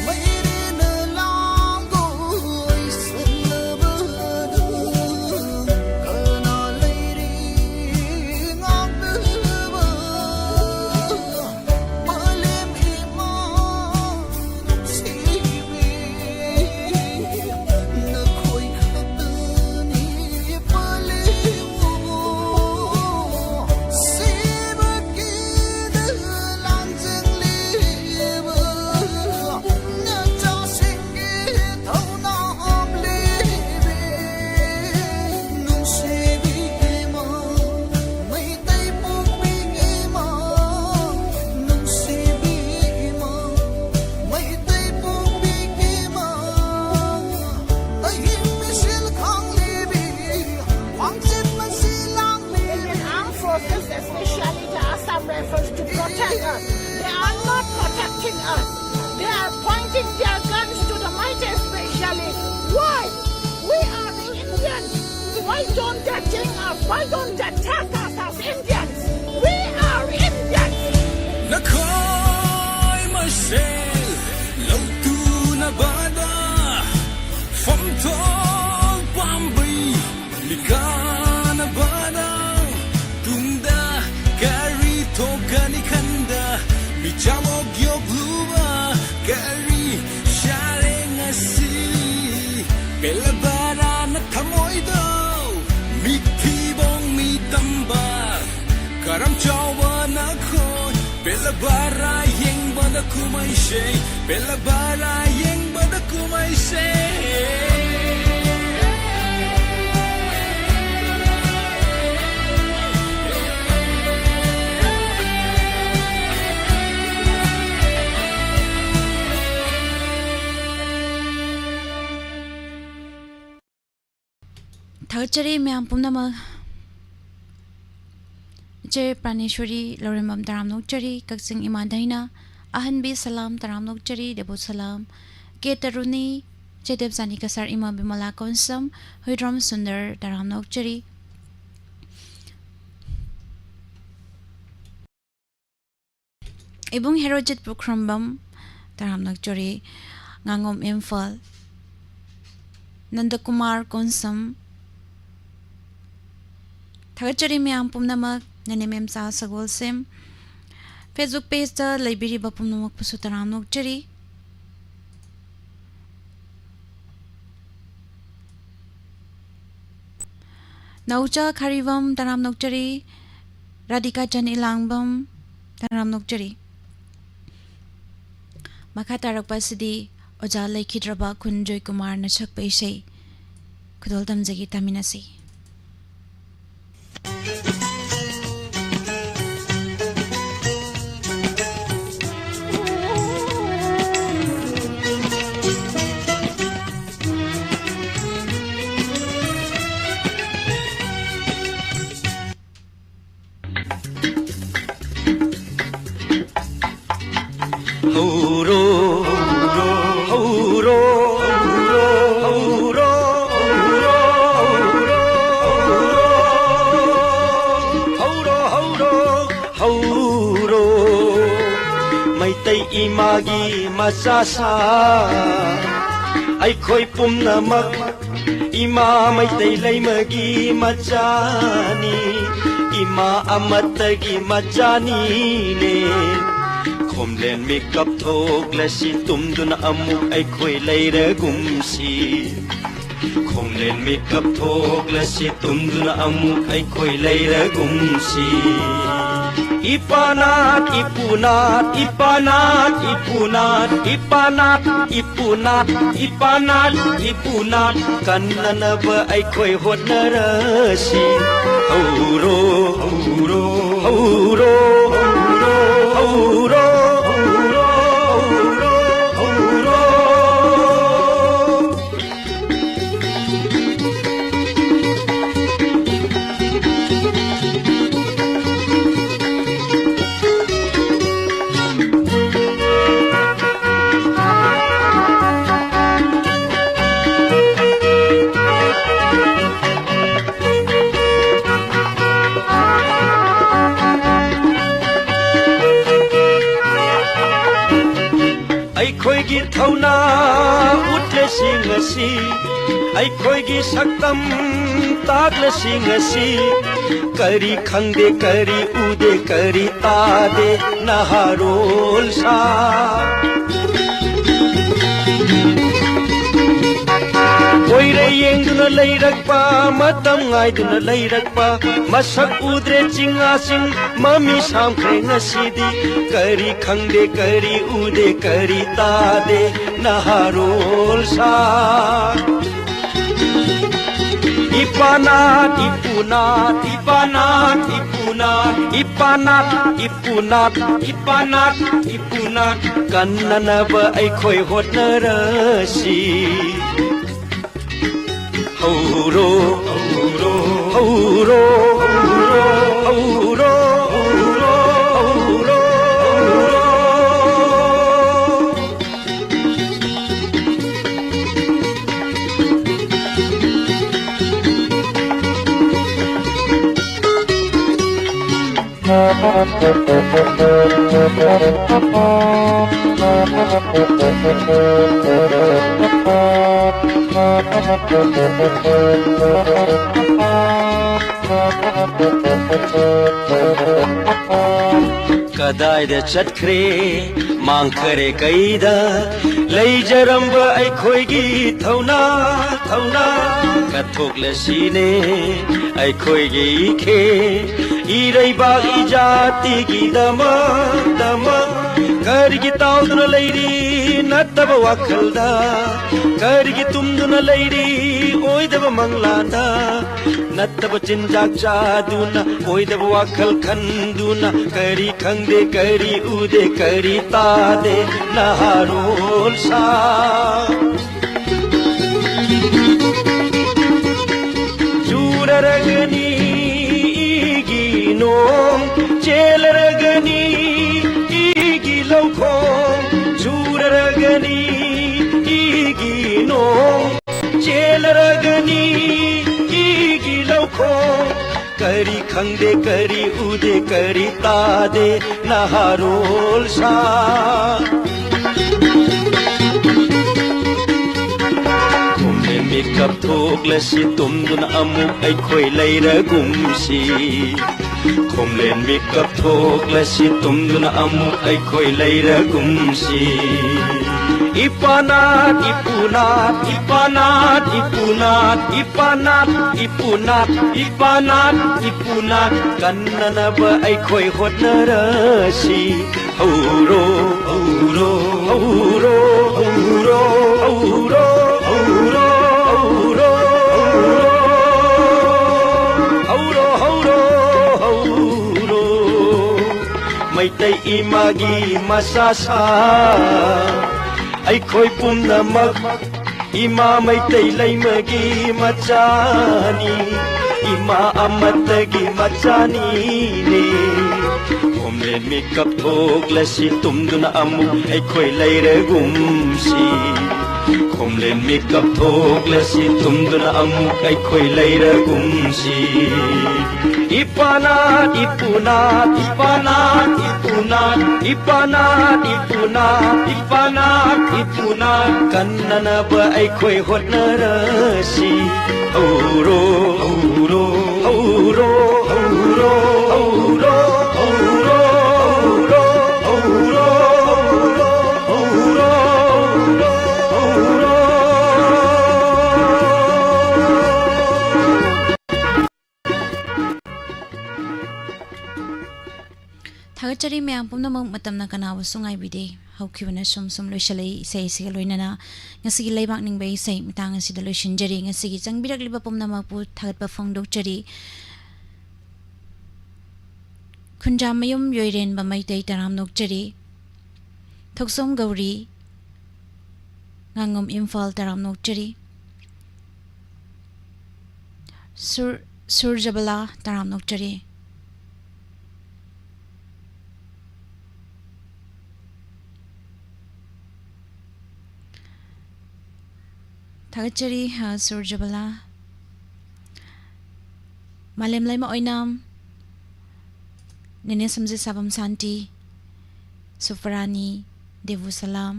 ꯃꯩꯔꯤꯅ ꯂꯥꯡꯒꯣ ꯏꯁꯜꯂꯕꯗꯨ ꯀꯅꯥ ꯂꯩꯔꯤ ꯉꯥꯛꯄꯤꯕ ꯃꯥꯂꯦꯝ ꯏꯃꯥ ꯅꯨꯡꯁꯤꯕꯤ ꯅꯈꯣꯏ ꯈꯛꯇꯅꯤ ꯄꯥꯂꯤꯕ ꯁꯤꯕꯒꯤꯗ ꯂꯥꯡꯖꯪꯂꯤꯕ ꯅꯆꯥꯁꯤꯡꯒꯤ ꯊꯧꯅꯥ ꯍꯥꯞꯂꯤꯕꯤ ꯅꯨꯡꯁꯤꯕꯤ ꯏꯃꯥ ꯃꯩꯇꯩ ꯄꯣꯛꯄꯤ ꯏꯃꯥ ꯅꯨꯡꯁꯤꯕꯤ ꯏꯃꯥ ꯃꯩꯇꯩ ꯄꯣꯛꯄꯤ ꯏꯃꯥ ꯑꯍꯤꯡ ꯃꯤꯁꯤꯜ ꯈꯪꯂꯤꯕꯤ ꯈ꯭ꯋꯥꯡꯆꯤꯟ ꯃꯁꯤ ꯂꯥꯡꯂꯤꯕꯤ Indian armed forces, especially the Assam Rifles, to protect us. They are not protecting us. They are pointing their guns to the mighty especially. Why? We are the Indians. Why don't they attack us? Why don't they attack us as Indians? We are Indians. ꯅꯈꯣꯏ ꯃꯁꯦꯜ ꯂꯧꯇꯨꯅꯕꯗ ꯐꯝꯊꯣꯛ ꯄꯥꯝꯕꯩ ꯃꯤꯀꯥꯅꯕꯗ ꯇꯨꯡꯗ ꯀꯔꯤ ꯊꯣꯛꯀꯅꯤ ꯈꯟꯗ ꯃꯤꯆꯥꯋꯣꯛ ꯌꯣꯛꯂꯨꯕ ꯀꯔꯤ ꯁꯥꯔꯦ ꯉꯁꯤ ꯄꯦꯂꯕꯔꯥꯅ ꯊꯃꯣꯏꯗꯣ ꯃꯤꯊꯤꯕꯣꯡ ꯃꯤ ꯇꯝꯕ ꯀꯔꯝ ꯆꯥꯎꯕ ꯅꯈꯣꯏ ꯄꯦꯂꯕꯔꯥ ꯌꯦꯡꯕꯗ ꯀꯨꯝꯍꯩꯁꯦ ꯄꯦꯂꯕꯔꯥ ꯌꯦꯡꯕꯗ ꯀꯨꯝꯍꯩꯁꯦ ꯊꯥꯒꯠꯆꯔꯤ ꯃꯌꯥꯝ ꯄꯨꯝꯅꯃꯛ꯫ ꯏꯆꯦ ꯄ꯭ꯔꯥꯅꯦꯁꯣꯔꯤ ꯂꯧꯔꯦꯝꯕꯝ ꯇꯔꯥꯝꯅ ꯑꯣꯛꯆꯔꯤ꯫ ꯀꯛꯆꯤꯡ ꯏꯃꯥꯗꯩꯅ ꯑꯍꯟꯕꯤ ꯁꯂꯥꯝ ꯇꯔꯥꯝꯅ ꯑꯣꯛꯆꯔꯤ, ꯗꯦꯕꯨ ꯁꯂꯥꯝ, ꯀꯦ ꯇꯔꯨꯅꯤ, ꯆꯦꯗꯦꯕ ꯆꯥꯅꯤ ꯀꯁꯥꯔ ꯏꯃꯥ ꯕꯤꯃꯂꯥ ꯀꯣꯟꯁꯝ, ꯍꯨꯏꯗ꯭ꯔꯣꯝ ꯁꯨꯟꯗꯔ ꯇꯔꯥꯝꯅ ꯑꯣꯛꯆꯔꯤ꯫ ꯏꯕꯨꯡ ꯍꯦꯔꯣꯖꯤꯠ ꯄꯨꯈ꯭ꯔꯝꯕꯝ ꯇꯔꯥꯝꯅ ꯑꯣꯛꯆꯔꯤ, ꯉꯥꯉꯣꯝ ꯏꯝꯐꯥꯜ꯫ ꯅꯟꯗꯀꯨꯃꯥꯔ ꯀꯣꯟꯁꯝ꯫ ꯊꯥꯒꯠꯆꯔꯤ ꯃꯌꯥꯝ ꯄꯨꯝꯅꯃꯛ, ꯅꯦꯅꯦ ꯃꯦꯝꯆꯥ ꯁꯒꯣꯜꯁꯦꯝ꯫ Facebook pageꯇ ꯂꯩꯕꯤꯔꯤꯕ ꯄꯨꯝꯅꯃꯛꯄꯨꯁꯨ ꯇꯔꯥꯝꯅ ꯑꯣꯛꯆꯔꯤ꯫ ꯅꯧꯆꯥ ꯈꯥꯔꯤꯕꯝ ꯇꯔꯥꯝꯅ ꯑꯣꯛꯆꯔꯤ, ꯔꯥꯙꯤꯀꯥ ꯆꯟ ꯏꯂꯥꯡꯕꯝ ꯇꯔꯥꯝꯅ ꯑꯣꯛꯆꯔꯤ꯫ ꯃꯈꯥ ꯇꯥꯔꯛꯄ ꯑꯁꯤꯗꯤ ꯑꯣꯖꯥ ꯂꯩꯈꯤꯗ꯭ꯔꯕ ꯈꯨꯟ ꯖꯣꯏꯀꯨꯃꯥꯔꯅ ꯁꯛꯄ ꯏꯁꯩ ꯈꯨꯗꯣꯜ ꯇꯝꯖꯒꯦ, ꯇꯥꯃꯤꯟꯅꯁꯤ꯫ ꯍꯧꯔꯣ, ꯍꯧꯔꯣ, ꯍꯧꯔꯣ, ꯍꯧꯔꯣ, ꯃꯩꯇꯩ ꯏꯃꯥꯒꯤ ꯃꯆꯥꯁꯥ ꯑꯩꯈꯣꯏ ꯄꯨꯝꯅꯃꯛ ꯏꯃꯥ ꯃꯩꯇꯩ ꯂꯩꯃꯒꯤ ꯃꯆꯥꯅꯤ, ꯏꯃꯥ ꯑꯃꯠꯇꯒꯤ ꯃꯆꯥꯅꯤꯅꯦ꯫ ꯈꯣꯝꯂꯦꯟ ꯃꯤꯀꯞ ꯊꯣꯛꯂꯁꯤ, ꯇꯨꯝꯗꯨꯅ ꯑꯃꯨꯛ ꯑꯩꯈꯣꯏ ꯂꯩꯔꯒꯨꯝꯁꯤ꯫ ꯈꯣꯝꯂꯦꯟ ꯃꯤꯀꯞ ꯊꯣꯛꯂꯁꯤ, ꯇꯨꯝꯗꯨꯅ ꯑꯃꯨꯛ ꯑꯩꯈꯣꯏ ꯂꯩꯔꯒꯨꯝꯁꯤ꯫ ꯏꯄꯥꯅꯥꯠ, ꯏꯄꯨꯅꯥꯠ, ꯏꯄꯥꯅꯥꯠ, ꯏꯄꯨꯅꯥꯠ, ꯏꯄꯥꯅꯥꯠ, ꯏꯄꯨꯅꯥꯠ, ꯏꯄꯥꯅꯥꯠ, ꯏꯄꯨꯅꯥꯠ ꯀꯟꯅꯅꯕ ꯑꯩꯈꯣꯏ ꯍꯣꯠꯅꯔꯁꯤ꯫ ꯍꯧꯔꯣ, ꯍꯧꯔꯣ, ꯍꯧꯔꯣ, ꯍꯧꯔꯣ, ꯍꯧꯔꯣ꯫ ꯑꯩꯈꯣꯏꯒꯤ ꯊꯧꯅꯥ ꯎꯠꯂꯁꯤ ꯉꯁꯤ, ꯑꯩꯈꯣꯏꯒꯤ ꯁꯛꯇꯝ ꯇꯥꯛꯂꯁꯤ ꯉꯁꯤ꯫ ꯀꯔꯤ ꯈꯪꯗꯦ, ꯀꯔꯤ ꯎꯗꯦ, ꯀꯔꯤ ꯇꯥꯗꯦ, ꯅꯍꯥꯔꯣꯜ ꯁꯥ꯫ ꯀꯣꯏꯔꯦ ꯌꯦꯡꯗꯨꯅ ꯂꯩꯔꯛꯄ, ꯃꯇꯝ ꯉꯥꯏꯗꯨꯅ ꯂꯩꯔꯛꯄ, ꯃꯁꯛ ꯎꯗ꯭ꯔꯦ ꯆꯤꯡꯉꯥꯁꯤꯡ, ꯃꯃꯤ ꯁꯥꯝꯈ꯭ꯔꯦ ꯉꯁꯤꯗꯤ꯫ ꯀꯔꯤ ꯈꯪꯗꯦ, ꯀꯔꯤ ꯎꯗꯦ, ꯀꯔꯤ ꯇꯥꯗꯦ, ꯅꯍꯥꯔꯣꯜ ꯁꯥ꯫ ꯏꯄꯥꯅꯥꯠ, ꯏꯄꯨꯅꯥꯠ, ꯏꯄꯥꯅꯥꯠ, ꯏꯄꯨꯅꯥꯠ, ꯏꯄꯥꯅꯥꯠ, ꯏꯄꯨꯅꯥꯠ, ꯏꯄꯥꯅꯥꯠ, ꯏꯄꯨꯅꯥꯠ ꯀꯟꯅꯅꯕ ꯑꯩꯈꯣꯏ ꯍꯣꯠꯅꯔꯁꯤ꯫ ꯍꯧꯔꯣ, ꯍꯧꯔꯣ, ꯍꯧꯔꯣ, ꯍꯧꯔꯣ꯫ ꯀꯗꯥꯏꯗ ꯆꯠꯈ꯭ꯔꯦ, ꯃꯥꯡꯈꯔꯦ ꯀꯩꯗ ꯂꯩꯖꯔꯝꯕ ꯑꯩꯈꯣꯏꯒꯤ ꯊꯧꯅꯥ, ꯊꯧꯅꯥ ꯀꯠꯊꯣꯛꯂꯁꯤꯅꯦ ꯑꯩꯈꯣꯏꯒꯤ ꯏꯈꯦ ꯏꯔꯩꯕꯥꯛ ꯏꯖꯥꯇꯤꯒꯤꯗꯃꯛ, ꯗꯃꯛ꯫ ꯀꯔꯤꯒꯤ ꯇꯥꯎꯗꯨꯅ ꯂꯩꯔꯤ ꯅꯠꯇꯕ ꯋꯥꯈꯜꯗ? ꯀꯔꯤꯒꯤ ꯇꯨꯝꯗꯨꯅ ꯂꯩꯔꯤ ꯑꯣꯏꯗꯕ ꯃꯪꯂꯥꯟꯗ? ꯅꯠꯇꯕ ꯆꯤꯟꯖꯥꯛ ꯆꯥꯗꯨꯅ, ꯑꯣꯏꯗꯕ ꯋꯥꯈꯜ ꯈꯟꯗꯨꯅ, ꯀꯔꯤ ꯈꯪꯗꯦ, ꯀꯔꯤ ꯎꯗꯦ, ꯀꯔꯤ ꯇꯥꯗꯦ, ꯅꯍꯥꯔꯣꯜ ꯁꯥ꯫ ꯆꯨꯔꯔꯒꯅꯤ ꯏꯒꯤ ꯅꯣꯡ, ꯆꯦꯜꯂꯔꯒꯅꯤ ꯏꯒꯤ ꯂꯧꯈꯣꯡ꯫ ꯆꯨꯔꯔꯒꯅꯤ ꯏꯒꯤ ꯅꯣꯡ, ꯆꯦꯜꯂꯔꯒꯅꯤ ꯏꯒꯤ ꯂꯧꯈꯣꯡ꯫ ꯀꯔꯤ ꯈꯪꯗꯦ, ꯀꯔꯤ ꯎꯗꯦ, ꯀꯔꯤ ꯇꯥꯗꯦ, ꯅꯍꯥꯔꯣꯜ ꯁꯥ꯫ ꯀꯞꯊꯣꯛꯂꯁꯤ ꯇꯨꯝꯗꯨꯅ ꯑꯃꯨꯛ ꯑꯩꯈꯣꯏ ꯂꯩꯔꯒꯨꯝꯁꯤ꯫ ꯈꯣꯝꯂꯦꯟ ꯃꯤꯀꯞ ꯊꯣꯛꯂꯁꯤ ꯇꯨꯝꯗꯨꯅ ꯑꯃꯨꯛ ꯑꯩꯈꯣꯏ ꯂꯩꯔꯒꯨꯝꯁꯤ꯫ ꯏꯄꯥꯅꯥꯠ ꯏꯄꯨꯅꯥꯠ ꯏꯄꯥꯅꯥꯠ ꯏꯄꯨꯅꯥꯠ ꯏꯄꯥꯅꯥꯠ ꯏꯄꯨꯅꯥꯠ ꯏꯄꯥꯅꯥꯠ ꯏꯄꯨꯅꯥꯠ ꯀꯟꯅꯅꯕ ꯑꯩꯈꯣꯏ ꯍꯣꯠꯅꯔꯁꯤ꯫ ꯍꯧꯔꯣ ꯍꯧꯔꯣ ꯍꯧꯔꯣ ꯍꯧꯔꯣ ꯍꯧꯔꯣ ꯍꯧꯔꯣ ꯍꯧꯔꯣ ꯍꯧꯔꯣ ꯍꯧꯔꯣ ꯍꯧꯔꯣ ꯍꯧꯔꯣ ꯃꯩꯇꯩ ꯏꯃꯥꯒꯤ ꯃꯆꯥ ꯁꯥ ꯑꯩꯈꯣꯏ ꯄꯨꯝꯅꯃꯛ ꯏꯃꯥ ꯃꯩꯇꯩ ꯂꯩꯃꯒꯤ ꯃꯆꯥꯅꯤ꯫ ꯏꯃꯥ ꯑꯃꯠꯇꯒꯤ ꯃꯆꯥꯅꯤꯅꯦ꯫ ꯈꯣꯝꯂꯦꯟ ꯃꯤꯀꯞ ꯊꯣꯛꯂꯁꯤ ꯇꯨꯝꯗꯨꯅ ꯑꯃꯨꯛ ꯑꯩꯈꯣꯏ ꯂꯩꯔꯒꯨꯝꯁꯤ꯫ ꯈꯣꯝꯂꯦꯟ ꯃꯤꯀꯞ ꯊꯣꯛꯂꯁꯤ ꯇꯨꯝꯗꯨꯅ ꯑꯃꯨꯛ ꯑꯩꯈꯣꯏ ꯂꯩꯔꯒꯨꯝꯁꯤ꯫ ꯏꯄꯥꯅꯥꯠ ꯏꯄꯨꯅꯥꯠ ꯏꯄꯥꯅꯥꯠ ꯏꯄꯨꯅꯥꯠ ꯏꯄꯥꯅꯥꯠ ꯏꯄꯨꯅꯥꯠ ꯏꯄꯥꯅꯥꯠ ꯏꯄꯨꯅꯥꯠ ꯀꯟꯅꯅꯕ ꯑꯩꯈꯣꯏ ꯍꯣꯠꯅꯔꯁꯤ꯫ ꯍꯧꯔꯣ ꯍꯧꯔꯣ ꯍꯧꯔꯣ ꯍꯧꯔꯣ ꯍꯧꯔꯣ ꯍꯧꯔꯣ ꯍꯧꯔꯣ ꯍꯧꯔꯣ ꯍꯧꯔꯣ ꯍꯧꯔꯣ ꯍꯧꯔꯣ ꯊꯥꯒꯠꯆꯔꯤ ꯃꯌꯥꯝ ꯄꯨꯝꯅꯃꯛ꯫ ꯃꯇꯝꯅ ꯀꯅꯥꯕꯨꯁꯨ ꯉꯥꯏꯕꯤꯗꯦ꯫ ꯍꯧꯈꯤꯕꯅ ꯁꯨꯝ ꯁꯨꯝ ꯂꯣꯏꯁꯤꯜꯂꯛꯏ꯫ ꯏꯁꯩ ꯑꯁꯤꯒ ꯂꯣꯏꯅꯅ ꯉꯁꯤꯒꯤ ꯂꯩꯕꯥꯛ ꯅꯤꯡꯕ ꯏꯁꯩ ꯃꯇꯥꯡ ꯑꯁꯤꯗ ꯂꯣꯏꯁꯤꯟꯖꯔꯤ꯫ ꯉꯁꯤꯒꯤ ꯆꯪꯕꯤꯔꯛꯂꯤꯕ ꯄꯨꯝꯅꯃꯛꯄꯨ ꯊꯥꯒꯠꯄ ꯐꯣꯡꯗꯣꯛꯆꯔꯤ꯫ ꯈꯨꯟꯖꯥꯃꯌꯨꯝ ꯌꯣꯏꯔꯦꯟꯕ ꯃꯩꯇꯩ ꯇꯔꯥꯝꯅ ꯑꯣꯛꯆꯔꯤ꯫ ꯊꯣꯛꯆꯣꯝ ꯒꯧꯔꯤ, ꯉꯥꯉꯝ ꯏꯝꯐꯥꯜ ꯇꯔꯥꯝꯅ ꯑꯣꯛꯆꯔꯤ꯫ ꯁꯨꯔ-, ꯁꯨꯔꯖꯕꯂꯥ ꯇꯔꯥꯝꯅ ꯑꯣꯛꯆꯔꯤ꯫ ꯊꯥꯒꯠꯆꯔꯤ, ꯑ, ꯁꯨꯔꯖꯕꯂꯥ꯫ ꯃꯥꯂꯦꯝ ꯂꯩꯃ ꯑꯣꯏꯅꯥꯝ, ꯅꯦꯅꯦ ꯁꯝꯖꯦꯠꯁꯥꯕꯝ ꯁꯥꯟꯇꯤ, ꯁꯨꯐꯔꯥꯅꯤ, ꯗꯦꯕꯨ ꯁꯂꯥꯝ,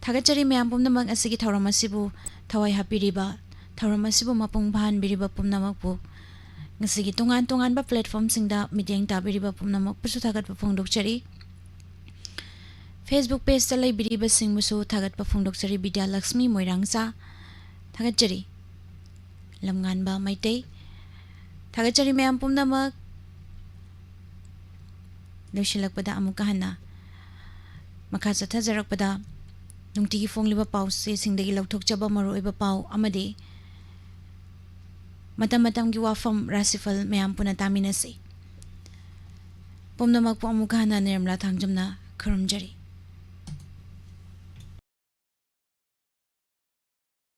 ꯊꯥꯒꯠꯆꯔꯤ ꯃꯌꯥꯝ ꯄꯨꯝꯅꯃꯛ, ꯑꯁꯤꯒꯤ ꯊꯧꯔꯝ ꯑꯁꯤꯕꯨ ꯊꯋꯥꯏ ꯍꯥꯞꯄꯤꯔꯤꯕ, ꯊꯧꯔꯝ ꯑꯁꯤꯕꯨ ꯃꯄꯨꯡ ꯐꯥꯍꯟꯕꯤꯔꯤꯕ ꯄꯨꯝꯅꯃꯛꯄꯨ꯫ ꯉꯁꯤꯒꯤ ꯇꯣꯉꯥꯟ ꯇꯣꯉꯥꯟꯕ platformꯁꯤꯡꯗ ꯃꯤꯠꯌꯦꯡ ꯇꯥꯕꯤꯔꯤꯕ ꯄꯨꯝꯅꯃꯛꯄꯨꯁꯨ ꯊꯥꯒꯠꯄ ꯐꯣꯡꯗꯣꯛꯆꯔꯤ꯫ Facebook pageꯇ ꯂꯩꯕꯤꯔꯤꯕꯁꯤꯡꯕꯨꯁꯨ ꯊꯥꯒꯠꯄ ꯐꯣꯡꯗꯣꯛꯆꯔꯤ꯫ ꯕꯤꯗ꯭ꯌꯥꯂꯛꯁꯃꯤ ꯃꯣꯏꯔꯥꯡꯆꯥ, ꯊꯥꯒꯠꯆꯔꯤ꯫ ꯂꯝꯉꯥꯟꯕ ꯃꯩꯇꯩ, ꯊꯥꯒꯠꯆꯔꯤ ꯃꯌꯥꯝ ꯄꯨꯝꯅꯃꯛ꯫ ꯂꯣꯏꯁꯤꯜꯂꯛꯄꯗ ꯑꯃꯨꯛꯀ ꯍꯟꯅ ꯃꯈꯥ ꯆꯠꯊꯖꯔꯛꯄꯗ, ꯅꯨꯡꯇꯤꯒꯤ ꯐꯣꯡꯂꯤꯕ ꯄꯥꯎꯆꯦꯁꯤꯡꯗꯒꯤ ꯂꯧꯊꯣꯛꯆꯕ ꯃꯔꯨꯑꯣꯏꯕ ꯄꯥꯎ ꯑꯃꯗꯤ ꯃꯇꯝ ꯃꯇꯝꯒꯤ ꯋꯥꯐꯝ ꯔꯥꯁꯤꯐꯜ ꯃꯌꯥꯝ ꯄꯨꯟꯅ ꯇꯥꯃꯤꯟꯅꯁꯤ꯫ ꯄꯨꯝꯅꯃꯛꯄꯨ ꯑꯃꯨꯛꯀ ꯍꯟꯅ ꯅꯤꯔꯃꯂꯥ ꯊꯥꯡꯖꯝꯅ ꯈꯨꯔꯨꯝꯖꯔꯤ꯫